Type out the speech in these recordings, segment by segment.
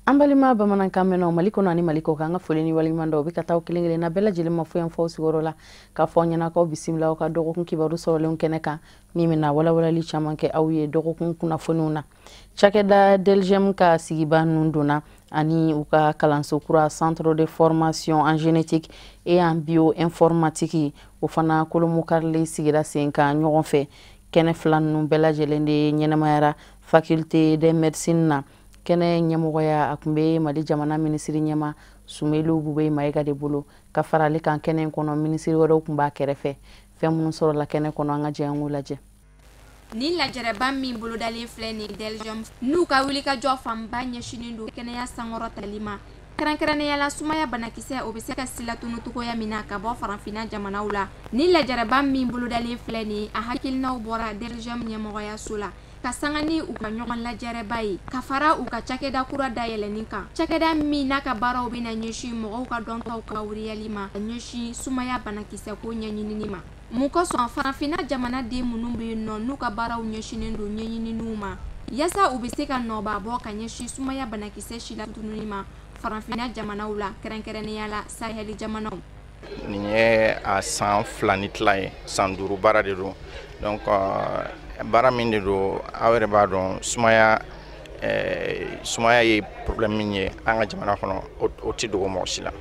An balima bamanankan mɛnnaw Mali kɔnɔ ani Mali kɔ kan, an ka foli ni waleɲuman dɔw bɛ ka taa kelen kelenna bɛɛ lajɛlen ma fo yan fɔ sigiyɔrɔ la, k'a fɔ aw ɲɛna k'aw bisimila aw ka dɔgɔkun kibaru sɔrɔlenw kɛnɛ kan, min bɛna walawalali caman kɛ aw ye dɔgɔkun kunnafoniw na. Cakɛda DELGEM ka sigiba ninnu donna ani u ka kalanso kura, centre de formation en génétique et en bioinformatique, o fana kolomokarili sigira sen kan ɲɔgɔn fɛ. Kɛnɛ fila ninnu bɛɛ lajɛlen de ɲɛnamayara faculté de médecine na. Kɛnɛ ɲɛmɔgɔya a tun bɛ Mali jamana minisiri ɲɛma Soumeylou Boubèye Maïga de bolo. Ka fara ale kan kɛnɛ in kɔnɔ, minisiri wɛrɛw tun b'a kɛrɛfɛ. Fɛn minnu sɔrɔla kɛnɛ kɔnɔ, an ka jɛ an k'u lajɛ. Ni lajɛrɛba min bolodalen filɛ nin DELGEM, n'u ka wulikajɔ fanba ɲɛsinen don kɛnɛya sankɔrɔtali ma, kɛrɛnkɛrɛnnenya la sumaya banakisɛ, o bɛ se ka silatunu cogoya min na ka bɔ Farafinna jamanaw la. Ni lajɛrɛba min bolodalen filɛ nin, a hakilinaw bɔra DELGEM ɲɛmɔgɔyaso la ka sanga ni u ka ɲɔgɔn lajɛrɛba ye, ka fara u ka cakɛda kura dayɛlɛnni kan, cakɛda min n'a ka baaraw bɛna ɲɛsin mɔgɔw ka dɔntaw ka wuriyali ma, ka ɲɛsin sumaya banakisɛ ko ɲɛɲinini ma. Mun kosɔn Farafinna jamanaden minnu bɛ yen nɔ, n'u ka baaraw ɲɛsinnen don ɲɛɲininiw ma yaasa u bɛ se ka nɔba bɔ ka ɲɛsin sumaya banakisɛ silatununi ma Farafinna jamanaw la, kɛrɛnkɛrɛnnenya la Sahɛli jamanaw? Nin ye a san 2 ni tila ye, san 5 baara de don. Donc baara min de don, aw yɛrɛ b'a dɔn, sumaya ye problème min ye an ka jamana kɔnɔ, o tɛ dogo mɔgɔ si la.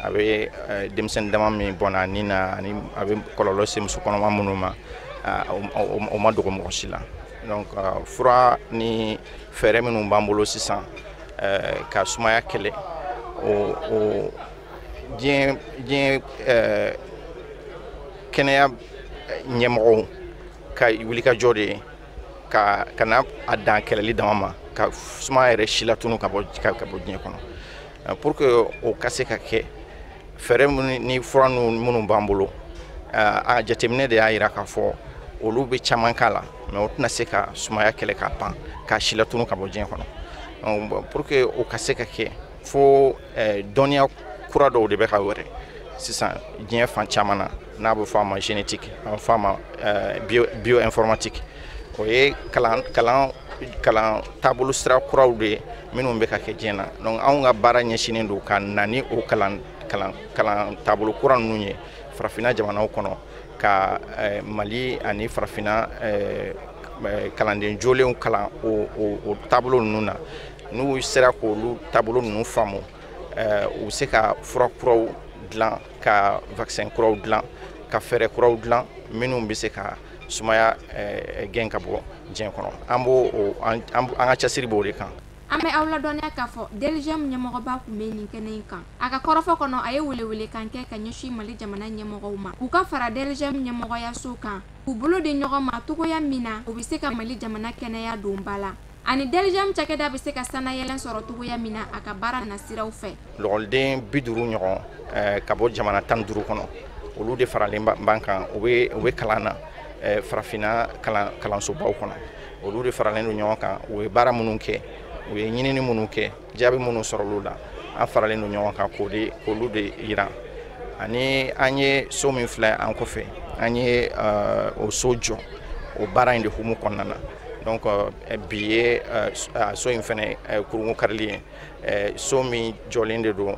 A bɛ denmisɛnnin dama min bɔnna ni na, ani a bɛ kɔlɔlɔ se muso kɔnɔma minnu ma, o ma dogo mɔgɔ si la. Donc fura ni fɛɛrɛ minnu b'an bolo sisan ka sumaya kɛlɛ, o diɲɛ kɛnɛya ɲɛmɔgɔw ka wulikajɔ de ye ka na a dan kɛlɛli dama ma, ka sumaya yɛrɛ silatunu ka bɔ diɲɛ kɔnɔ. Pour que o ka se ka kɛ, fɛɛrɛ minnu ni fura minnu b'an bolo, a jateminɛ de y'a yira k'a fɔ olu bɛ caman k'a la, mais o tɛna se ka sumaya kɛlɛ ka ban k'a silatunu ka bɔ diɲɛ kɔnɔ. Pour que o ka se ka kɛ, fo dɔnniya kura dɔw de bɛ ka wɛrɛ sisan diɲɛ fan caman na, n'a bɛ fɔ a ma génétique, a bɛ fɔ a ma bioinformatique. O ye kalan taabolo sira kuraw de ye minnu bɛ ka kɛ diɲɛ na. Donc anw ka baara ɲɛsinnen don ka na ni o kalan taabolo kura ninnu ye Farafinna jamanaw kɔnɔ, ka Mali ani Farafinna kalanden jolenw kalan o taabolo ninnu na. N'u sera k'olu taabolo ninnu faamu, u bɛ se ka fura kuraw dilan, ka vaccin kuraw dilan, ka fɛɛrɛ kuraw dilan minnu bɛ se ka sumaya gɛn ka bɔ diɲɛ kɔnɔ. An b'o an ka cɛsiri b'o de kan. An bɛ aw ladɔnniya k'a fɔ DELGEM ɲɛmɔgɔba tun bɛ nin kɛnɛ in kan. A ka kɔrɔfɔ kɔnɔ, a ye welewelekan kɛ ka ɲɛsin Mali jamana ɲɛmɔgɔw ma, u ka fara DELGEM ɲɛmɔgɔyaso kan, k'u bolo di ɲɔgɔn ma cogoya min na u bɛ se ka Mali jamana kɛnɛya don ba la, ani DELGEM cakɛda bɛ se ka sanayɛlɛn sɔrɔ cogoya min na a ka baara nasiraw fɛ. Lɔgɔliden 50 ɲɔgɔn ka bɔ jamana 15 kɔnɔ, olu de faralen b'an kan. U bɛ kalan na Farafinna kalansobaw kɔnɔ. Olu de faralen don ɲɔgɔn kan. U ye baara minnu kɛ, u ye ɲinini minnu kɛ, jaabi minnu sɔrɔ olu la, an faralen don ɲɔgɔn kan k'o de k'olu de yira. Ani an ye so min filɛ an kɔfɛ, an ye o so jɔ o baara in de hukumu kɔnɔna na. Donc bi ye so in fɛnɛ kurungun karili ye. So min jɔlen de don,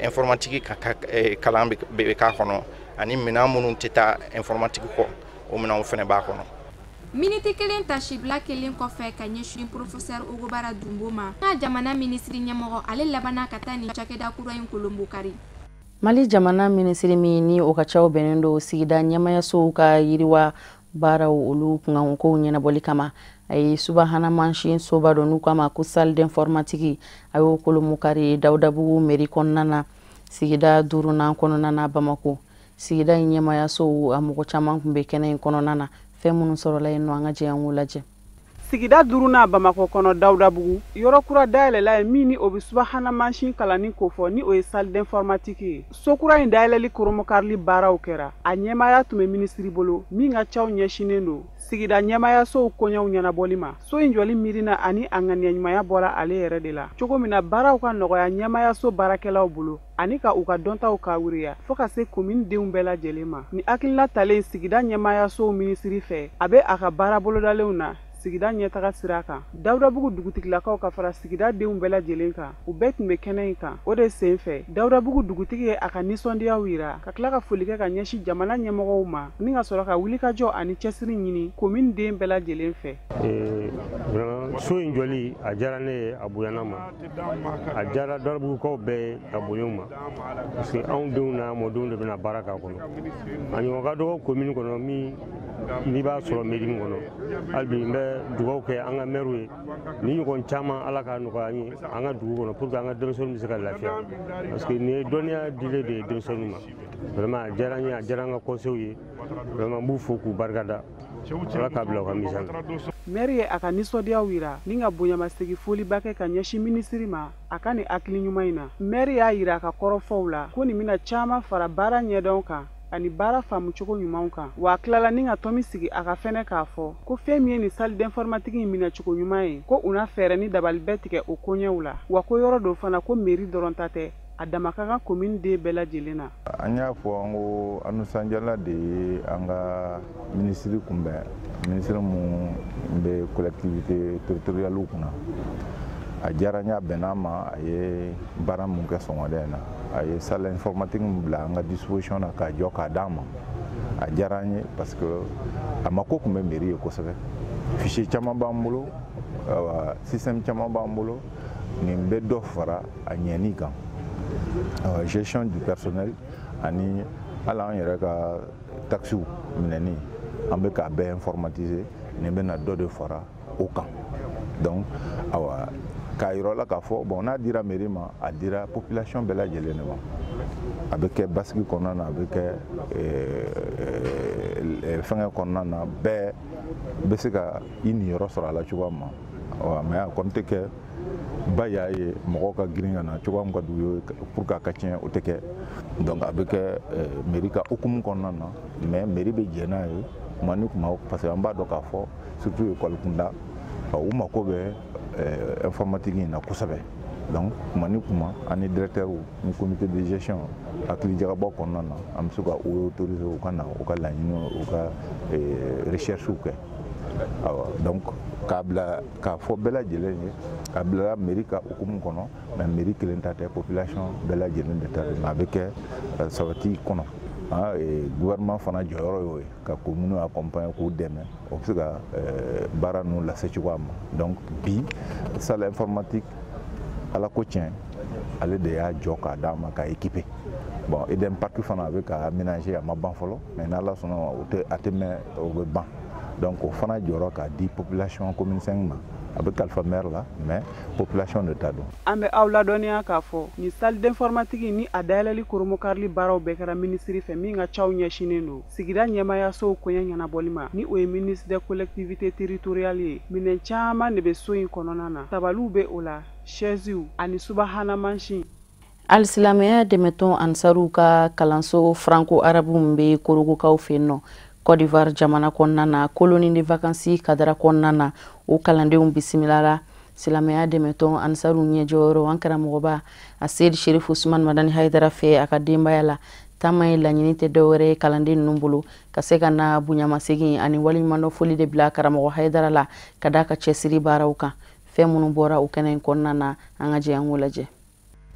informatique ka kalan bɛ k'a kɔnɔ, ani minɛn minnu tɛ taa informatique kɔ, o minɛnw fɛnɛ b'a kɔnɔ. Miniti kelen tasibila kelen kɔfɛ ka ɲɛsin professeur Ogobara Dunbo ma, ka jamana minisiri ɲɛmɔgɔ, ale labanna ka taa nin cakɛda kura in kolonbokari. Mali jamana minisiri min ni o ka caw bɛnnen don sigida ɲɛmayasow ka yiriwa baaraw, olu kunkankow ɲɛnabɔli kama, a ye subahana mansin soba dɔ n'u k'a ma ko salle d'informatique, a y'o kolomukari Dawudabugu mairie kɔnɔna na, sigida duurunan kɔnɔna na Bamako. Sigida in ɲɛmayasow a mɔgɔ caman tun bɛ kɛnɛ in kɔnɔna na. Fɛn minnu sɔrɔla yen nɔ, an ka jɛ an k'u lajɛ. Sigida duurunan Bamakɔ kɔnɔ, Dawudabugu, yɔrɔ kura dayɛlɛla ye min ni o bɛ subahana mansin kalanni kofɔ, ni o ye salle d'informatique ye. So kura in dayɛlɛli koromokarili baaraw kɛra, a ɲɛmaaya tun bɛ minisiri bolo min ka caw ɲɛsinnen don sigida ɲɛmayasow koɲɛw ɲɛnabɔli ma. So in jɔli miirina ani a ŋaniya ɲumanya bɔra ale yɛrɛ de la, cogo min na baaraw ka nɔgɔya ɲɛmayaso baarakɛlaw bolo ani ka u ka dɔntaw ka wuriya fɔɔ ka se komini denw bɛɛ lajɛlen ma. Ni hakilina talen sigida ɲɛmayasow minisiri fɛ, a bɛ a ka baara bolodalenw na. Sigida ɲɛtaga sira kan, Dawudabugu dugutigilakaw ka fara sigida denw bɛɛ lajɛlen kan, u bɛɛ tun bɛ kɛnɛ in kan. O de sen fɛ, Dawudabugu dugutigi ye a ka nisɔndiyaw yira, ka tila ka foli kɛ ka ɲɛsin jamana ɲɛmɔgɔw ma, ni ka sɔrɔ ka wulikajɔ ani cɛsiri ɲini komini den bɛɛ lajɛlen fɛ. So in jɔli, a diyara ne ye, a bonyana ma, a diyara Dawudabugukaw bɛɛ ye ka bonya u ma, parce que anw denw n'a mɔdenw de bɛna baara k'a kɔnɔ. A ɲɔgɔn ka dɔgɔ komini kɔnɔ min n'i b'a sɔrɔ mairie min kɔnɔ. Hali bi n bɛ dugawu kɛ an ka mɛriw ye, ni ɲɔgɔn caman, Ala k'a nɔgɔya an ye an ka dugu kɔnɔ, pour que an ka denmisɛnninw bɛ se ka lafiya, parce que nin ye dɔnniya dilen de ye denmisɛnninw ma. Vraiment, a diyara n ye, a diyara an ka conseils ye. Vraiment, n b'u fo k'u barikada. Ala k'a bila u ka misɛn na. Mɛri ye a ka nisɔndiyaw yira ni ka bonyamasegin foliba kɛ ka ɲɛsin minisiri ma a ka nin hakili ɲuman in na. Mɛri y'a yira a ka kɔrɔfɔw la ko nin bɛna caman fara baara ɲɛdɔn kan ani baara faamucogo ɲumanw kan. Wa a tilala ni ka tɔmi sigi a ka fɛnɛ k'a fɔ ko fɛn min ye nin salle d'informatique in minɛcogo ɲuman ye, ko u na fɛɛrɛ ni dabali bɛɛ tigɛ o koɲɛw la. Wa ko yɔrɔ dɔ fana, ko mairie dɔrɔn ta tɛ, a dama ka kan commune den bɛɛ lajɛlen na. An y'a fɔ an ko an nisɔndiyala de ye an ka minisiri kunbɛn, minisiri mun bɛ collectivité territoriale kunna. A diyara n ye, a bɛnna ma. A ye baara mun kɛ sɔgɔmada in na, a ye salle informatique min bila an ka disposition na k'a jɔ k'a d'an ma, a diyara an ye, parce que a mako tun bɛ mairie ye kosɛbɛ. Fichier caman b'an bolo, système caman b'an bolo, nin bɛ dɔ fara a ɲɛni kan, gestion du personnel ani hali an yɛrɛ ka taxes minɛni, an bɛ k'a bɛɛ informatiser, nin bɛna dɔ de fara o kan. Donc awa, k'a yɔrɔ la k'a fɔ, bon, n'a dira mairie ma, a dira population bɛɛ lajɛlen de ma. A bɛ kɛ basigi kɔnɔna na, a bɛ kɛ fɛngɛ kɔnɔna na, bɛɛ bɛ se ka i niyɔrɔ sɔrɔ a la cogoya min ma. Mais a kɔni tɛ kɛ ba y'a ye mɔgɔw ka girin ka na cogoya min ka d'u ye pour que a ka tiɲɛ, o tɛ kɛ. Donc a bɛ kɛ mairie ka hukumu kɔnɔna na, mais mairie bɛ jɛn n'a ye kuma ni kuma, parce que an b'a dɔn k'a fɔ surtout école kunda, u mako bɛ informatique in na kosɛbɛ. Donc kuma ni kuma, an ni directeur ni comité de gestion hakili jagabɔ kɔnɔna na, an bɛ se ka u autoriser u ka na u ka laɲiniw, u ka recherche kɛ. Awa, donc k'a bila k'a fɔ bɛɛ lajɛlen ye, a bilala mairie ka hukumu kɔnɔ, mais mairie kelen ta tɛ, population bɛɛ lajɛlen de ta don. Mais a bɛ kɛ sabati kɔnɔ. Gouvernement fana jɔyɔrɔ y'o ye, ka commune accompagner, k'u dɛmɛ, o bɛ se ka baara ninnu lase cogoya min na. Donc bi salle informatique, Ala ko tiɲɛ, ale de y'a jɔ k'a d'an ma k'a équiper. Bon, Eden Park fana, a bɛ ka aménager, a ma ban fɔlɔ, mais n'Ala sɔnna ma, o tɛ a tɛ mɛn, o bɛ ban. Donc o fana jɔyɔrɔ k'a di population commune 5 ma, a bɛ kalifa maire la, mais population de ta don. An bɛ aw ladɔnniya k'a fɔ nin salle d'informatique ni a dayɛlɛli koromokarili baaraw bɛɛ kɛra minisiri fɛ min ka caw ɲɛsinnen don sigida ɲɛmayasow koɲɛ ɲɛnabɔli ma, ni o ye ministre des collectivités territoriales ye. Minɛn caman de bɛ so in kɔnɔna na, tabaliw bɛ o la, chaisew ani subahana mansin. Alisilamɛya dɛmɛtɔn Ansaruw ka kalanso franco arabu min bɛ Korogokaw fɛ yen nɔ, Côte d'Ivoire jamana kɔnɔna na, colonie de vacances kadara kɔnɔna na, o kalandenw bisimilala silamɛya dɛmɛtɔn Ansaru ɲɛjɔyɔrɔ, an karamɔgɔba a Seyidi Sherifu Usman Madani Hayidara fɛ, a ka denbaya la. Taama ye laɲini tɛ dɔwɛrɛ ye kalanden ninnu bolo, ka se ka na bonyamasegin ani waleɲumandɔn foli de bila karamɔgɔ Hayidara la, ka d'a ka cɛsiri baaraw kan. Fɛn minnu bɔra o kɛnɛ in kɔnɔna na, an ka jɛ an k'o lajɛ.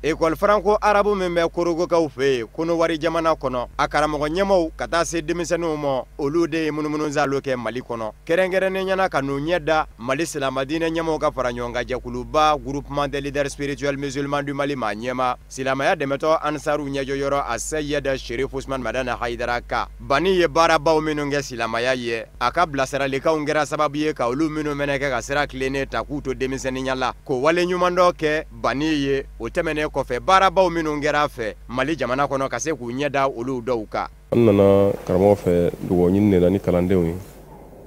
École franco arabe min bɛ Korogokaw fɛ yen Konowari jamana kɔnɔ, a karamɔgɔ ɲɛmaw ka taa se denmisɛnninw ma, olu de ye munumunusaalo kɛ Mali kɔnɔ, kɛrɛnkɛrɛnnen ɲɛna ka n'u ɲɛ da Mali silamɛdiinɛ ɲɛmaw ka fara ɲɔgɔn kan jɛkuluba Groupement des leaders spirituels musulmans du Mali maa ɲɛma, silamɛya dɛmɛtɔ Ansaru ɲɛjɔyɔrɔ a Seyid Sherif Usman Madani Hayidara ka bani ye baarabaw minnu kɛ silamɛya ye, a ka bilasiralikanw kɛra sababu ye ka olu minnu mɛnɛ kɛ ka sira tilennen ta k'u to denmisɛnninya la, k'o wale ɲuman dɔ kɛ bani ye. O tɛmɛnen kɔfɛ, baarabaw minnu kɛra a fɛ Mali jamana kɔnɔ, ka se k'u ɲɛ da olu dɔw kan. An nana karamɔgɔ fɛ dugawu ɲini de la ni kalandenw ye.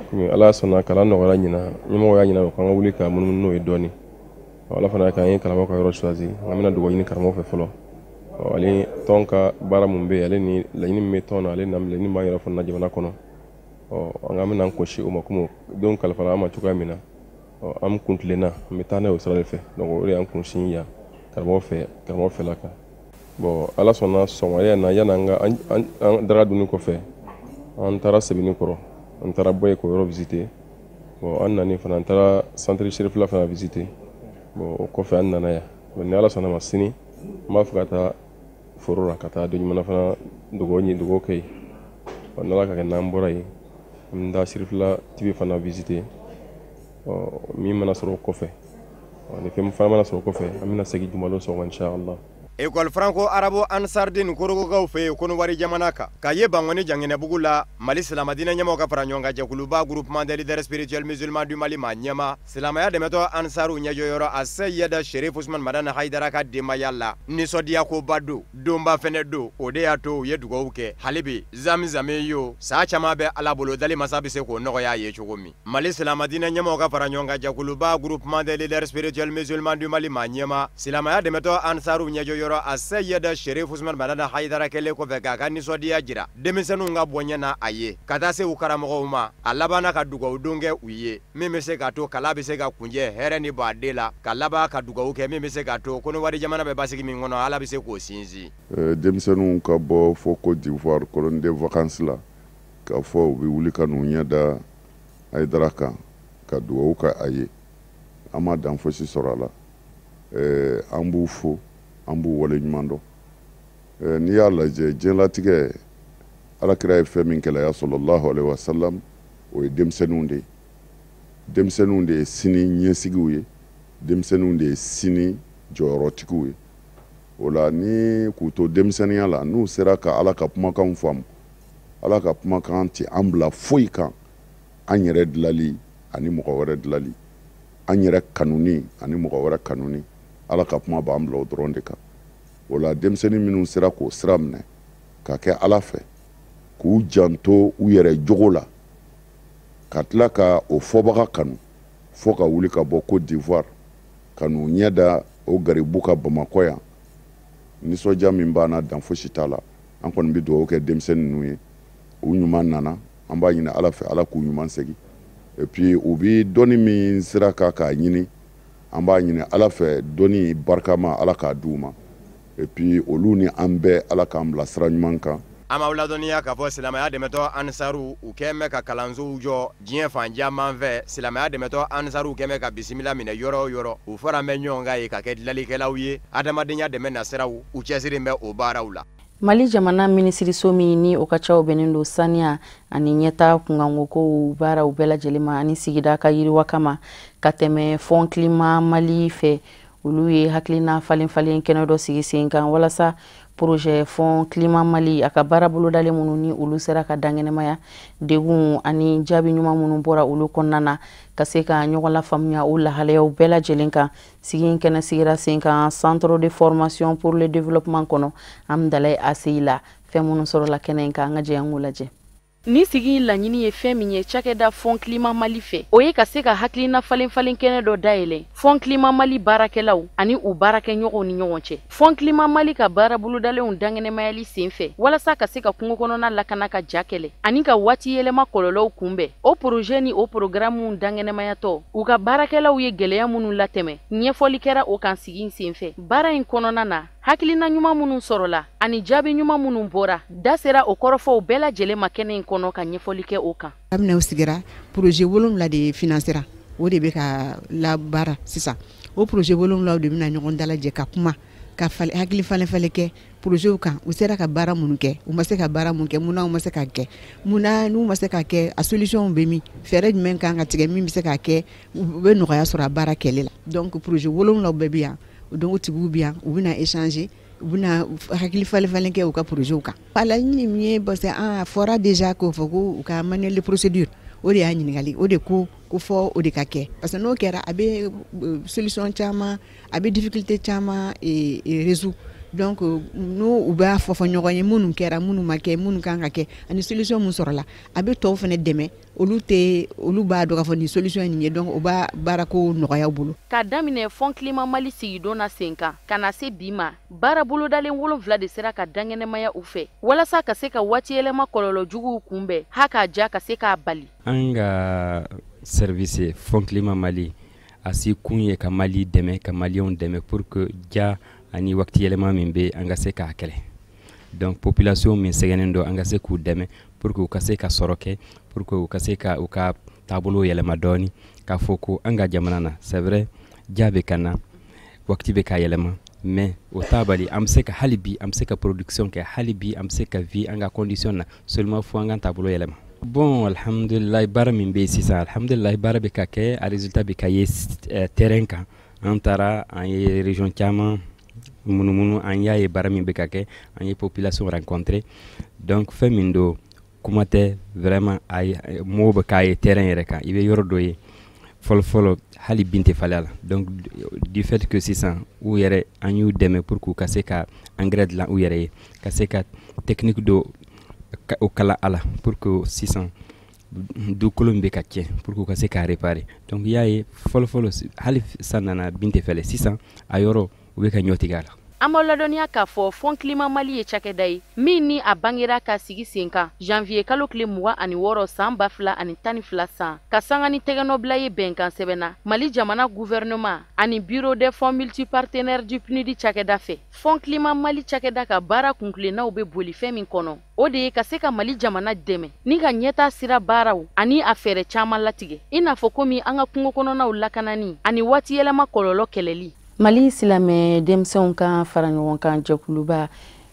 Komi Ala sɔnna kalan nɔgɔyara ɲina, ɲɛmɔgɔ y'a ɲina k'an ka wuli ka munumunu n'o ye dɔɔni. Ala fana k'an ye karamɔgɔ ka yɔrɔ choisi, an bɛna dugawu ɲini karamɔgɔ fɛ fɔlɔ. Ale tɔn ka baara mun bɛ yen, ale ni laɲini min bɛ tɔn na, ale na laɲini b'an yɛrɛ fana jamana kɔnɔ. An k'an bɛna an kɔsi o ma, komi denw kalifara an ma cogoya min na, an kun tilenna, an bɛ taa n'a ye o sira de fɛ. Donc o de y'an kunsin yan karamɔgɔ fɛ, karamɔgɔ fɛla kan. Bon, Ala sɔnna sɔgɔmada in na, yanni an ka an daga dunni kɔfɛ, an taara Sɛbɛnni kɔrɔ, an taara bɔ yen k'o yɔrɔ visiter. Bon, an nani fana, an taara centre Cherifila fana visiter. Bon, o kɔfɛ an nana yan. Bon, ni Ala sɔnna ma, sini n b'a fɛ ka taa foro la, ka taa dɔ ɲuman fana dugawu ɲini, dugawu kɛ yen. Ɔ, n'Ala ka kɛ, n'an bɔra yen, an bɛ taa Cherifila TV fana visiter. Ɔ, min mana sɔrɔ o kɔfɛ, ɔ, ni fɛn fana mana sɔrɔ o kɔfɛ, an bɛna segin jumadon sɔgɔma, inshallah. École franco arabe Ansardine Korogokaw fɛ yen, Konowari jamana kan, ka ye Bankɔni Janginɛbugu la, Mali silamadinɛ ɲɛmaw ka fara ɲɔgɔn kan jɛkuluba Groupement des leaders spirituels musulmans du Mali ma ɲɛma, silamɛya dɛmɛtɔ Ansaru ɲɛjɔyɔrɔ a Seyida Sherif Usman Madani Hayidara ka denbaya la, nisɔndiya koba don, donba fɛnɛ don. O de y'a to u ye dugawu kɛ hali bi zamizame yo saa caman bɛ Ala bolo, dali masa bɛ se k'o nɔgɔya a ye cogo min. Mali silamadinɛ ɲɛmaw ka fara ɲɔgɔn kan jɛkuluba Groupement des leaders spirituels musulmans du Mali ma ɲɛma, silamɛya dɛmɛtɔ Ansaru ɲɛjɔyɔrɔ a Seyida Sherif Usman Madani Hayidara kɛlen kɔfɛ k'a ka nisɔndiya jira denmisɛnninw ka bɔɲɛ na a ye ka taa se u karamɔgɔw ma, a labanna ka dugawu don kɛ u ye min bɛ se k'a to kala bɛ se ka kunjɛ hɛrɛ ni baden la, ka laban ka dugawu kɛ min bɛ se k'a to Konowari jamana bɛ basigi min kɔnɔ, Ala bɛ se k'o sinsin. Denmisɛnninw ka bɔ fo Côte d'Ivoire colonie de vacances la, k'a fɔ u bɛ wuli ka n'u ɲɛ da Hayidara kan ka dugawu kɛ a ye, an ma dan fosi sɔrɔ a la. An b'u fo, an b'u waleɲuman dɔn. N'i y'a lajɛ, diɲɛlatigɛ, Alakira ye fɛn min kɛlɛ, sallallahu alaihi wasallam, o ye denmisɛnninw de ye. Denmisɛnninw de ye sini ɲɛsigiw ye, denmisɛnninw de ye sini jɔyɔrɔtigiw ye. O la, ni k'u to denmisɛnninya la, n'u sera ka Ala ka kumakanw faamu, Ala ka kumakan tɛ an bila foyi kan, an yɛrɛ dilali ani mɔgɔ wɛrɛ dilali, an yɛrɛ kanuni ani mɔgɔ wɛrɛ kanuni, Ala ka kuma b'an bila o dɔrɔn de kan. O la, denmisɛnnin minnu sera k'o sira minɛ ka kɛ Ala fɛ, k'u janto u yɛrɛ jogo la, ka tila ka o fɔbaga kanu, fo ka wuli ka bɔ Côte d'Ivoire ka n'u ɲɛ da o garibu ka Bamakɔ yan, nisɔndiya min b'an na, dan fosi t'a la. An kɔni bɛ dugawu kɛ denmisɛnnin ninnu ye, u ɲuman nana, an b'a ɲini Ala fɛ, Ala k'u ɲuman segin. Et puis u bɛ dɔnni min sira kan k'a ɲini, an b'a ɲini Ala fɛ, dɔnni barikama, Ala k'a d'u ma. Et puis olu ni an bɛɛ, Ala k'an bila sira ɲuman kan. An b'aw ladɔnniya k'a fɔ silamɛya dɛmɛtɔ Ansaru, u kɛn bɛ ka kalansow jɔ diɲɛ fan caman fɛ. Silamɛya dɛmɛtɔ Ansaru kɛn bɛ ka bisimila minɛ yɔrɔ o yɔrɔ, u fara bɛ ɲɔgɔn kan yen ka kɛ dilanlikɛlaw ye, adamadenya dɛmɛ nasiraw, u cɛsiri bɛ o baaraw la. Mali jamana minisiriso min ni o ka caw bɛnnen don saniya ani ɲɛta kunkanko baaraw bɛɛ lajɛlen ma ani sigida ka yiriwa kama, ka tɛmɛ Fonds Climat Mali fɛ, olu ye hakilina falen falen kɛnɛ dɔ sigi sen kan walasa projet Fonds Climat Mali a ka baara bolodalen minnu ni olu sera ka dankɛnɛmaya, degun ani jaabi ɲuman minnu bɔra olu kɔnɔna na, ka se ka ɲɔgɔn lafaamuya o lahalayaw bɛɛ lajɛlen kan. Sigi in kɛnɛ sigira sen kan Centre de formation pour le développement kɔnɔ Amdalaye ACI la. Fɛn minnu sɔrɔla kɛnɛ in kan, an ka jɛ an k'o lajɛ. Ni sigi in laɲini ye fɛn min ye cakɛda Fonds Climat Mali fɛ, o ye ka se ka hakilina falen falen kɛnɛ dɔ dayɛlɛ Fonds Climat Mali baarakɛlaw ani u baarakɛɲɔgɔnw ni ɲɔgɔn cɛ, Fonds Climat Mali ka baara bolodalenw dankɛnɛmayali sen fɛ, walasa ka se ka kungo kɔnɔna lakana, ka ja kɛlɛ ani ka waati yɛlɛma kɔlɔlɔw kunbɛn. O projet ni o programme dankɛnɛmayatɔ, u ka baarakɛlaw ye gɛlɛya minnu latɛmɛ, ɲɛfɔli kɛra o kan sigi in sen fɛ. Baara in kɔnɔna na, hakilina ɲuman minnu sɔrɔla ani jaabi ɲuman minnu bɔra, da sera o kɔrɔfɔw bɛɛ lajɛlen ma kɛnɛ in kɔnɔ ka ɲɛfɔli kɛ o kan. Kabini u sigira, projet 7 de financera, o de bɛ ka labaara sisan. O projet 7 de bɛna ɲɔgɔn dalajɛ ka kuma, ka hakili falen falen kɛ projet kan, u sera ka baara minnu kɛ, u ma se ka baara mun kɛ, munna u ma se ka kɛ, munna n'u ma se ka kɛ, a solution bɛ min, fɛɛrɛ jumɛn kan ka tigɛ min bɛ se ka kɛ u bɛ nɔgɔya sɔrɔ a baara kɛli la. Donc projet 7 bɛɛ bɛ yan, donc tigiw bɛ yan, u bɛna échanger, u bɛna hakili falen falen kɛ u ka projet kan. A laɲini min ye, parce que a fɔra déjà k'o fɔ ko u ka manuel de procédure, o de y'a ɲininkali, o de ko fɔ o de ka kɛ, parce que n'o kɛra, a bɛ solution caman, a bɛ difficulté caman résoudre. Donc n'u u b'a fɔ fɔ ɲɔgɔn ye minnu kɛra, minnu ma kɛ, minnu kan ka kɛ ani solution mun sɔrɔla, a bɛ tɔw fana dɛmɛ, olu tɛ, olu b'a dɔn k'a fɔ nin solution ye nin ye, donc o b'a baarako nɔgɔya u bolo. K'a daminɛ Fonds Climat Mali sigidon na sen kan ka na se bi ma, baara bolodalen 7 de sera ka dankɛnɛmaya u fɛ walasa ka se ka waati yɛlɛma kɔlɔlɔ juguw kunbɛn, ha k'a ja ka se k'a bali. An ka service Fonds Climat Mali a si kun ye ka Mali dɛmɛ, ka Maliyɛnw dɛmɛ pour que ja ani waati yɛlɛma min bɛ, an ka se k'a kɛlɛ. Donc population min sɛgɛnnen don, an ka se k'u dɛmɛ pour que u ka se ka sɔrɔ kɛ, pour que u ka se ka u ka taabolo yɛlɛma dɔɔni, k'a fɔ ko an ka jamana na, c'est vrai, ja bɛ ka na, wagati bɛ ka yɛlɛma, mais o t'a bali an bɛ se ka, hali bi an bɛ se ka production kɛ, hali bi an bɛ se ka vie an ka condition na, seulement fo an ka taabolo yɛlɛma. Bon, alhamdulilayi, baara min bɛ yen sisan, alhamdulilayi, baara bɛ ka kɛ, a résultat bɛ ka ye terrain kan. An taara, an ye région caman munumunu, an y'a ye baara min bɛ ka kɛ, an ye population rencontrer. Donc fɛn min don, kuma tɛ, vraiment, a ye mɔgɔw bɛ k'a ye terrain yɛrɛ kan. I bɛ yɔrɔ dɔ ye, fɔlɔ fɔlɔ hali bin tɛ falen a la. Donc du fait que sisan u yɛrɛ, an y'u dɛmɛ pour que u ka se ka engrais dilan u yɛrɛ ye, ka se ka technique dɔ o kala a la, pour que sisan dugukolo min bɛ ka tiɲɛ, pour que u ka se k'a réparer. Donc i y'a ye, fɔlɔ fɔlɔ, hali san nana bin tɛ fɛlɛ, sisan a yɔrɔ u bɛ ka ɲɔ tigɛ a la. An b'aw ladɔnniya k'a fɔ Fonds Climat Mali ye cakɛda ye min ni a bangera ka sigi sen kan janvier kalo tile 26 san 2012 san, ka sanga ni tɛgɛnɔbila ye bɛnkan sɛbɛnna Mali jamana gouvernement ani Bureau des fonds multipartenaires du PNUD cakɛda fɛ. Fonds Climat Mali cakɛda ka baara kuntilennaw bɛ boli fɛn min kɔnɔ, o de ye ka se ka Mali jamana dɛmɛ ni ka ɲɛta sira baaraw ani a fɛɛrɛ caman latigɛ, i n'a fɔ komi an ka kungo kɔnɔnaw lakanani ani waati yɛlɛma kɔlɔlɔ kɛlɛli. Mali silamɛ denmisɛnw ka fara ɲɔgɔn kan jɛkuluba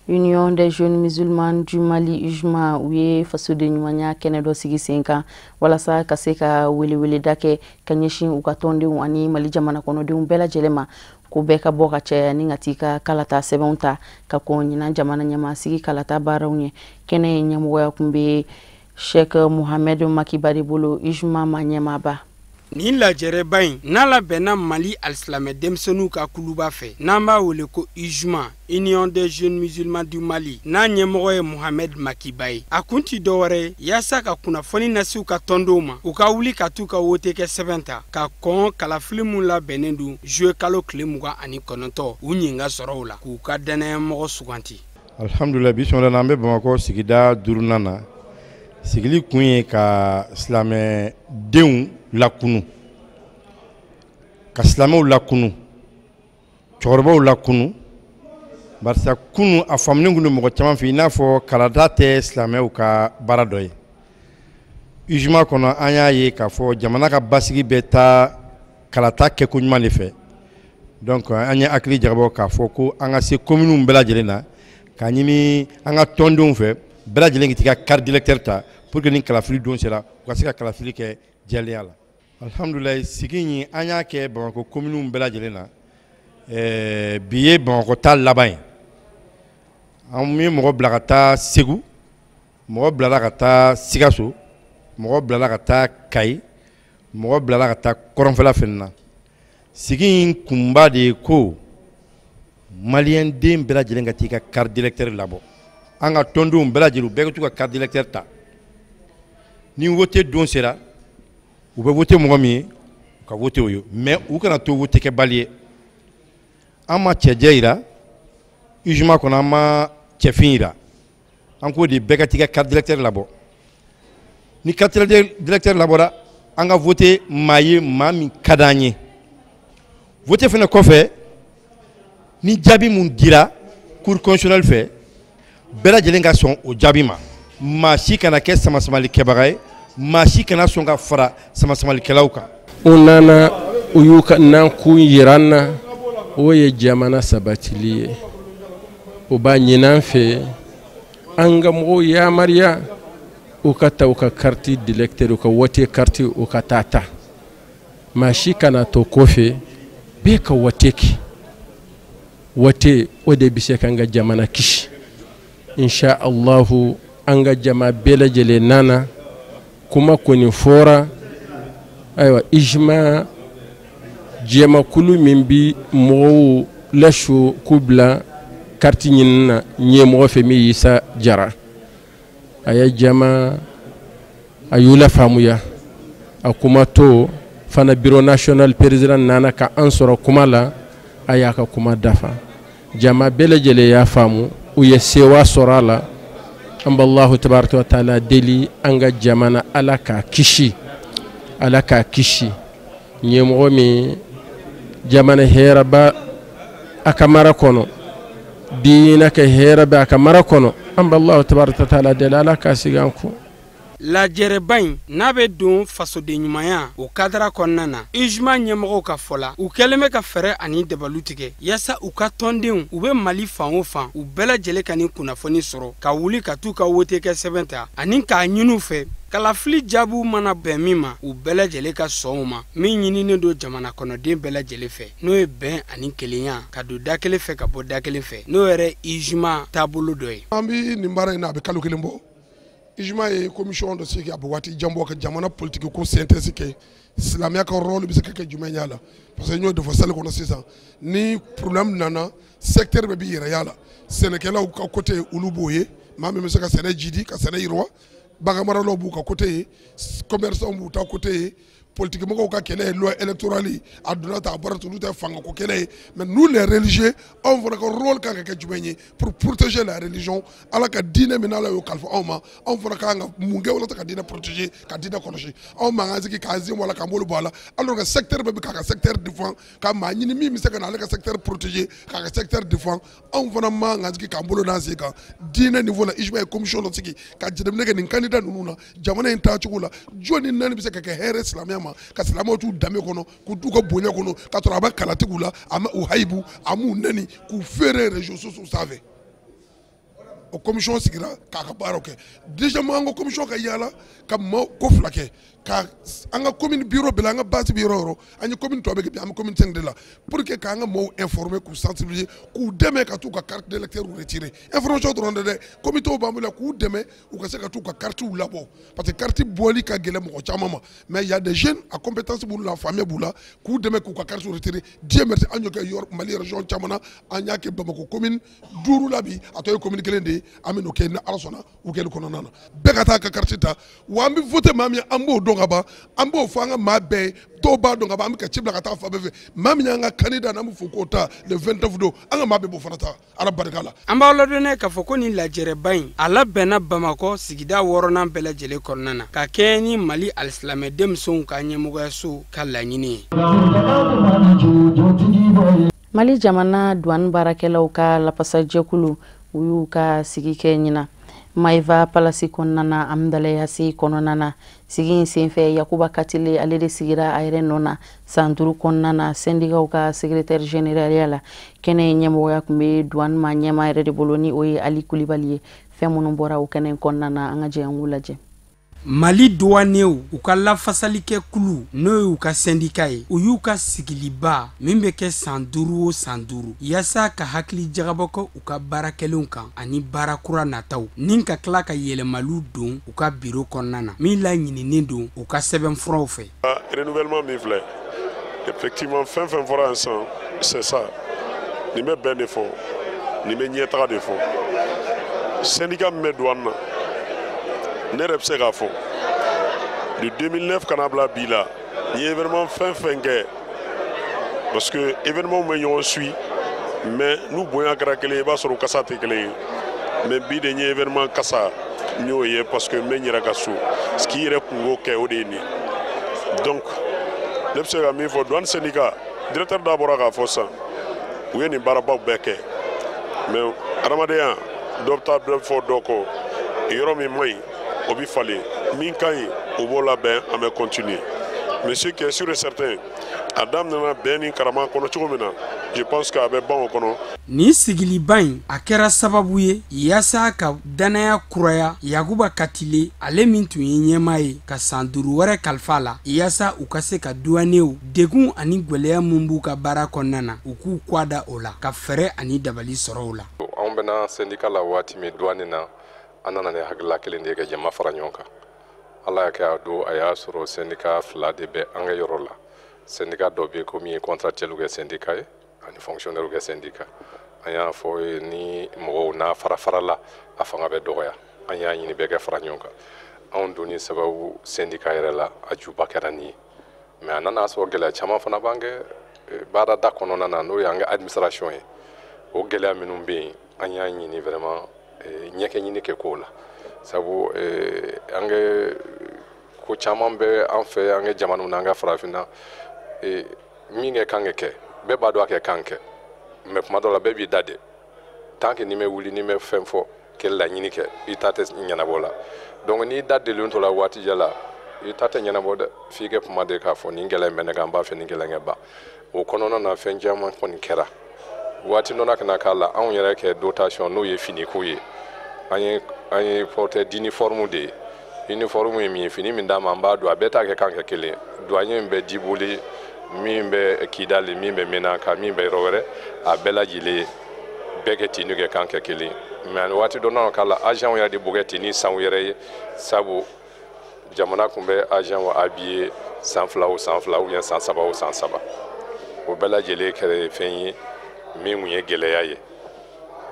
Union des jeunes musulmans du Mali, UJMA, u ye fasoden ɲumanya kɛnɛ dɔ sigi sen kan walasa ka se ka weleweleda kɛ ka ɲɛsin u ka tɔndenw ani Mali jamana kɔnɔdenw bɛɛ lajɛlen ma, ko bɛɛ ka bɔ ka caya ni ka t'i ka kalata sɛbɛnw ta ka kɔn ɲinan jamana ɲɛmasigi kalata baaraw ɲɛ. Kɛnɛ in ɲɛmɔgɔya tun bɛ Sheikh Mohamed Makiba de bolo, UJMA ma ɲɛmaaba. Nin lajɛrɛba in n'a labɛnna Mali alisilamɛ denmisɛnninw ka kuluba fɛ, n'an b'a wele ko UJMA, Union des jeunes musulmans du Mali, n'a ɲɛmɔgɔ ye Mohamed Makiba ye. A kun ti dɔwɛrɛ ye yaasa ka kunnafoni lase u ka tɔndenw ma, u ka wuli ka t'u ka wote kɛ sɛbɛn ta ka kɔn kalafili mun labɛnnen don juillet kalo tile 29, u ɲinka sɔrɔ o la k'u ka danayamɔgɔ suganti. Alhamdulilayi, bi sɔgɔmada na an bɛ Bamakɔ sigida duurunan na. Sigili kun ye ka silamɛdenw lakunu, ka silamɛw lakunu, cɛkɔrɔbaw lakunu, barisa kunu a faamunen kun don mɔgɔ caman fɛ, i n'a fɔ kalata tɛ silamɛw ka baara dɔ ye. UJMA kɔnɔ, an y'a ye k'a fɔ jamana ka basigi bɛ taa kalata kɛko ɲuman de fɛ. Donc an ye hakili jagabɔ k'a fɔ ko an ka se communes bɛɛ lajɛlen na, k'a ɲini an ka tɔndenw fɛ bɛɛ lajɛlen k'i ka carte d'électeur ta, pour que ni kalafili don sera, u ka se ka kalafili kɛ jɛlenya la. Alhamdulilayi, sigi in an y'a kɛ Bamakɔ communes bɛɛ lajɛlen na. Bi ye Bamakɔ ta laban ye. An ye mɔgɔ bila ka taa Segu, mɔgɔ bilala ka taa Sikaso, mɔgɔ bilala ka taa Kayi, mɔgɔ bilala ka taa kɔrɔnfɛla fɛnɛ na. Sigi in kunba de ye ko maliyɛn den bɛɛ lajɛlen ka t'i ka carte d'électeur labɔ. An ka tɔndenw bɛɛ lajɛlen, u bɛɛ ka t'u ka carte d'électeur ta. Ni wote don sera, u bɛ wote mɔgɔ min ye, u ka wote o ye, mais u kana to wote kɛbali ye. An ma cɛjɛ yira UJMA kɔnɔ, an ma cɛfin yira. An k'o de bɛɛ ka t'i ka carte d'électeur labɔ. Ni carte d'électeur labɔra, an ka vote maa ye, maa min ka d'an ye. Vote fɛnɛ kɔfɛ, ni jaabi mun dira cour constitutionnelle fɛ, bɛɛ lajɛlen ka sɔn o jaabi ma. Maa si kana kɛ samasamalikɛbaga ye, maa si kana sɔn ka fara samasamalikɛlaw kan. U nana, u y'u ka nakun yira an na, o ye jamana sabatili ye. O b'a ɲini an fɛ an ka mɔgɔw yamaruya u ka taa u ka carte d'électeur, u ka wote carte, u ka taa ta. Maa si kana to kɔfɛ, bɛɛ ka wote kɛ. Wote o de bɛ se k'an ka jamana kisi. Insha Allahu, an ka jama bɛɛ lajɛlen nana, kuma kɔni fɔra. Ayiwa, UJMA jɛmakulu min bi mɔgɔw lasu k'u bila carte ɲini na ɲɛmɔgɔ fɛ, min Isa Jara, a ye jama a y'u lafaamuya. A kuma to fana, bureau national président nana ka an sɔrɔ kuma la, a y'a ka kuma dafa, jama bɛɛ lajɛlen y'a faamu, u ye sewa sɔrɔ a la. An b'Allahu tabaraka wa taala deli, an ka jamana Ala k'a kisi, Ala k'a kisi. Ɲɛmɔgɔ min jamana hɛrɛ b'a a ka mara kɔnɔ, diinɛ ka hɛrɛ bɛ a ka mara kɔnɔ, an b'Allahu tabaraka wa taala deli, Ala k'a sigi an kun. Lajɛrɛba in n'a bɛ don fasoden ɲumanya o kadara kɔnɔna na, UJMA ɲɛmɔgɔw ka fɔ la, u kɛlen bɛ ka fɛɛrɛ ani dabalu tigɛ yaasa u ka tɔndenw u bɛ Mali fan o fan, u bɛɛ lajɛlen ka nin kunnafoni sɔrɔ ka wuli ka t'u ka wote kɛ sɛbɛn ta ani k'a ɲini u fɛ kalafili jaabiw mana bɛn min ma, u bɛɛ lajɛlen ka sɔn o ma, min ɲininen don jamana kɔnɔden bɛɛ lajɛlen fɛ, n'o ye bɛn ani kelenya ka don da kelen fɛ ka bɔ da kelen fɛ, n'o yɛrɛ UJMA taabolo dɔ ye. An bɛ nin baara in na, a bɛ kalo kelen bɔ. UJMA ye commission dɔ sigi, a bɛ waati jan bɔ, ka jamana politique ko synthèse kɛ, silamɛya ka rôle bɛ se ka kɛ jumɛn y'a la, parce que n y'o de fɔ salle kɔnɔ sisan, ni problème nana, secteur bɛɛ b'i yɛrɛ y'a la. Sɛnɛkɛlaw ka côté, olu b'o ye, maa min bɛ se ka sɛnɛ jidi ka sɛnɛ yiriwa, baganmaralaw b'u ka côté ye, commerçants b'u ta côté ye, politique mɔgɔw ka kɛlɛ ye loi électorale, a donna tan, a bɔra tan, olu tɛ fangako kɛlɛ ye. Mais nous les religieux, anw fana ka rôle kan ka kɛ jumɛn ye pour protéger la religion? Ala ka diinɛ min, Ala y'o kalifa anw ma, anw fana kan ka mun kɛ walasa ka diinɛ protéger, ka diinɛ kɔlɔsi? Anw man kan sigi k'an sen bɔ a la, k'an bolo bɔ a la, alors que secteur bɛɛ bɛ k'a ka secteur défend, ka maa ɲini min bɛ se ka na ale ka secteur protéger, k'a ka secteur défend. Anw fana man kan sigi k'an bolo d'an sen kan diinɛ niveau la. UJMA ye commission dɔ sigi ka jateminɛ kɛ nin candidat ninnu na, jamana in taacogo la, jɔn ni naani bɛ se ka kɛ hɛrɛ silamɛya ma, ka silamɛw t'u danbe kɔnɔ, k'u t'u ka bonya kɔnɔ, ka sɔrɔ a bɛ kalatigiw la, a ma u hayibu, a m'u nɛni, k'u feere réseaux sociaux sanfɛ. O commission sigira k'a ka baaraw kɛ. Deuxièmement, an ka commission ka yaala ka maaw ko fila kɛ, ka an ka commune bureau bɛɛ la, an ka base bɛ yɔrɔ o yɔrɔ, an ye commune tɔ bɛ kɛ bi, an bɛ commune 5 de la, pour que k'an ka maaw informer, k'u sensibiliser, k'u dɛmɛ ka t'u ka carte d'électeur retirer. Information dɔrɔn tɛ dɛ, comité b'an bolo k'u dɛmɛ u ka se ka t'u ka carte labɔ, parce que carte bɔli ka gɛlɛn mɔgɔ caman ma, mais il y a des jeunes a compétence b'u la, faamuya b'u la, k'u dɛmɛ k'u ka carte retirer. Dieu merci, an y'o kɛ yɔrɔ Mali région caman na, an y'a kɛ Bamakɔ commune 5 la bi, a tɔ ye commune kelen de ye, an bɛ n'o kɛ ni Ala sɔnna week-end kɔnɔna na. Bɛɛ ka taa ka carte ta, wa an bɛ voter maa min ye, an b'o dɔn ka ban, an b'o fɔ an ka maa bɛɛ ye, dɔw b'a dɔn ka ban, an bɛ ka ci bila ka taa fan bɛɛ fɛ. Maa min y'an ka candidat n'an bɛ fɔ k'o ta le 29 don, an ka maa bɛɛ b'o fana ta Ala barika la. An b'aw ladɔnniya k'a fɔ ko nin lajɛrɛba in a labɛnna Bamakɔ sigida 6nan bɛɛ lajɛlen kɔnɔna na, ka kɛɲɛ ni Mali alisilamɛ denmisɛnw ka ɲɛmɔgɔyaso ka laɲini ye. Mali jamana douane baarakɛlaw ka lafasajɛkulu, u y'u ka sigi kɛ ɲinan Maïva Palasi kɔnɔna na, Amdalayasi kɔnɔna na. Sigi in senfɛ, Yakuba Katile ale de sigira a yɛrɛ nɔ na san 5 kɔnɔna na syndicatw ka secrétaire général ya la. Kɛnɛ in ɲɛmɔgɔya tun bɛ douane ma ɲɛmaa yɛrɛ de bolo, ni o ye Ali Kulibali ye. Fɛn minnu bɔra o kɛnɛ in kɔnɔna na, an ka jɛ an k'u lajɛ. Mali douaniers u ka lafasalikɛ kulu, n'o y'u ka syndicat ye, u y'u ka sigiliba min bɛ kɛ san 5 o san 5 yaasa ka hakili jagabɔ kɛ u ka baara kɛlenw kan ani baara kura nataw, ni ka tila ka yɛlɛmaliw don u ka biro kɔnɔna na min laɲininen don u ka sɛbɛnfuraw fɛ. Renouvellement min filɛ, effectivement, fɛn fɛn fɔra yan sisan, c'est ça. Nin bɛ bɛn de fɔ, nin bɛ ɲɛtaga de fɔ. Syndicat min bɛ douane na, ne yɛrɛ bɛ se k'a fɔ de 2009 ka na bila bi la, n ye événement fɛn fɛn kɛ, parce que événement bɛ ɲɔgɔn suit, mais n'u bonya kɛra kelen ye, i b'a sɔrɔ u kasa tɛ kelen ye. Mais bi de n ye événement kasa n y'o ye, parce que n bɛ n yɛrɛ ka so k'i yɛrɛ kungo kɛ, o de ye nin ye. Donc ne bɛ se ka min fɔ, douane syndicat directeur da bɔra k'a fɔ sisan, u ye nin baarabaw bɛɛ kɛ, mais adamadenya dɔ bɛ taa dɔ fɔ dɔ kɔ, yɔrɔ min man ɲi o bɛ falen, min ka ɲi o b'o labɛn, an bɛ continuer. Mais ce qui est sûr et certain, a daminɛna bɛn ni karama kɔnɔ cogo min na, je pense que a bɛ ban o kɔnɔ. Nin sigiliba in a kɛra sababu ye yaasa ka dannaya kuraya Yakuba Katile, ale min tun ye ɲɛmaa ye, ka san 5 wɛrɛ kalifa la, yaasa u ka se ka douaniers degun ani gwɛlɛya min b'u ka baara kɔnɔna na, u k'u kɔ da o la ka fɛɛrɛ ani dabali sɔrɔ o la. Anw bɛna syndicat la waati min douane na, an nana ni hakilila kelen de ye ka jama fara ɲɔgɔn kan. Ala y'a kɛ a don a y'a sɔrɔ syndicat 2 de bɛ an ka yɔrɔ la. Syndicat dɔ bɛ yen ko min ye contractuel kɛ syndicat ye ani fonctionnaire kɛ syndicat. An y'a fɔ ni mɔgɔw n'a fara farala, a fanga bɛ dɔgɔya. An y'a ɲini bɛɛ ka fara ɲɔgɔn kan. Anw donni sababu syndicat yɛrɛ la, a juba kɛra nin ye, mais a nana sɔrɔ gɛlɛya caman fana b'an kɛ baarada kɔnɔna na, n'o y'an ka administration ye. O gɛlɛya minnu bɛ yen, an y'a ɲini vraiment ɲɛkɛ ɲini kɛ kow la, sabu an kɛ ko caman bɛ an fɛ an ka jamanaw na, an ka farafinna, min kɛ kan ka kɛ, bɛɛ b'a dɔn a kɛ kan kɛ, mais kuma dɔ la bɛɛ b'i da de, tant que n'i ma wuli, n'i ma fɛn fɔ kɛ laɲini kɛ, i ta tɛ ɲɛnabɔ la. Donc n'i da delilen to la waati jan la, i ta tɛ ɲɛnabɔ dɛ, f'i kɛ kuma de k'a fɔ nin gɛlɛya in bɛ ne kan, n b'a fɛ nin gɛlɛya in ka ban. O kɔnɔna na, fɛn caman kɔni kɛra. Waati dɔ ka na k'a la, anw yɛrɛ kɛ dotation, n'o ye finiko ye. An ye porteur d'uniforme de ye. Uniforme ye min ye, fini min d'a ma, an b'a don, a bɛɛ t'a kɛ kan kɛ kelen. Douanier min bɛ Diboli, min bɛ Kidali, min bɛ Menaka, min bɛ yɔrɔ wɛrɛ, a bɛɛ lajɛlen bɛɛ kɛ tenue kɛ kan kɛ kelen. Mais waati dɔ nana k'a la, agent yɛrɛ de b'o kɛ tenue san u yɛrɛ ye, sabu jamana tun bɛ agent habillé san 2 o san 2, ou bien san 3 o san 3. O bɛɛ lajɛlen kɛra fɛn ye min tun ye gɛlɛya ye.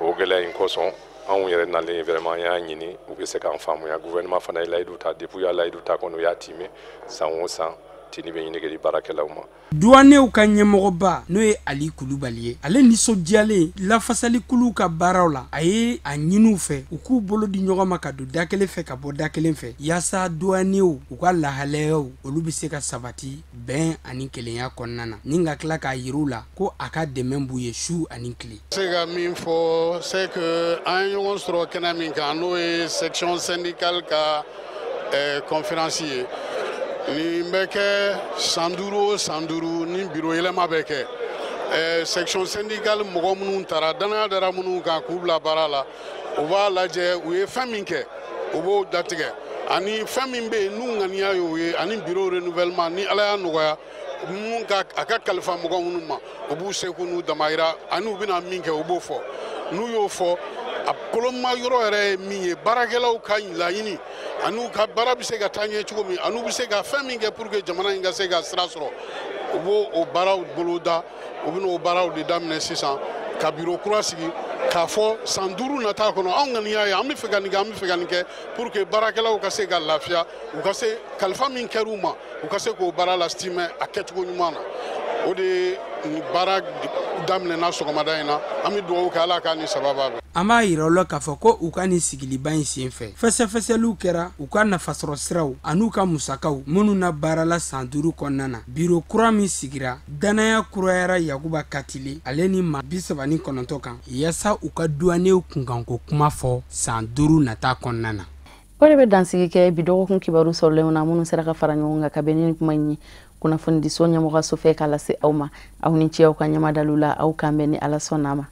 O gɛlɛya in kosɔn, anw yɛrɛ nalen, vraiment, an y'a ɲini u bɛ se k'an faamuya. Gouvernement fana ye layidu ta. Depuis u y'a layidu ta kɔni, u y'a timɛ. San o san, tenue bɛ ɲini ka di baarakɛlaw ma. Duwanew ka ɲɛmɔgɔba, n'o ye Ali Kulubali ye, ale nisɔndiyalen lafasalikuluw ka baaraw la, a ye a ɲini u fɛ u k'u bolo di ɲɔgɔn ma ka don da kelen fɛ ka bɔ da kelen fɛ, yaasa duwanew u ka lahalayaw, olu bɛ se ka sabati bɛn ani kelenya kɔnɔna na, ni ka tila k'a yir'u la ko a ka dɛmɛ b'u ye su ani tile. Se ka min fɔ, c'est que an ye ɲɔgɔn sɔrɔ kɛnɛ min kan, n'o ye section syndicale ka conférence ye. Nin bɛ kɛ san 5 o san 5, ni biro yɛlɛma bɛ kɛ. Section syndicale mɔgɔ minnu taara, danaya dara minnu kan k'u bila baara la, u b'a lajɛ u ye fɛn min kɛ, u b'o datigɛ, ani fɛn min bɛ yen n'u ŋaniya y'o ye, ani bureau renouvellement, ni Ala y'a nɔgɔya minnu ka a ka kalifa mɔgɔ minnu ma, u b'u seko n'u damayira, ani u bɛna min kɛ, u b'o fɔ. N'u y'o fɔ, a koloma yɔrɔ yɛrɛ ye min ye, baarakɛlaw ka laɲini ani u ka baara bɛ se ka taa ɲɛ cogo min, ani u bɛ se ka fɛn min kɛ pour que jamana in ka se ka sira sɔrɔ, u b'o o baaraw boloda. U bɛna o baaraw de daminɛ sisan, ka biro kura sigi, k'a fɔ san 5 nata kɔnɔ, anw ŋaniya ye, an bɛ fɛ ka nin kɛ, an bɛ fɛ ka nin kɛ, pour que baarakɛlaw ka se ka lafiya, u ka se kalifa min kɛr'u ma, u ka se k'o baara lastimɛ a kɛcogo ɲuman na. O de ye nin baara daminɛna sɔgɔmada in na. An bɛ dugawu kɛ, Ala k'a ni sababa bɛn. An b'a yira u la k'a fɔ ko u ka nin sigiliba in sen fɛ, fɛsɛfɛsɛliw kɛra u ka nafasɔrɔ siraw an'u ka musakaw minnu na baarala san 5 kɔnɔna na. Biro kura min sigira, dannaya kurayara Yakuba Katile ale ni maa 39 kan, yaasa u ka duwanew kunkanko kuma fɔ san 5 nata kɔnɔna na. O de bɛ dansigi kɛ bi dɔgɔkun kibaru sɔrɔlenw na, minnu sera ka fara ɲɔgɔn kan ka bɛn ni kuma in ye kunnafonidiso ɲɛmɔgɔso fɛ k'a lase aw ma. Aw ni ce aw ka ɲɛmadalu la. Aw kan bɛn ni Ala sɔnna ma.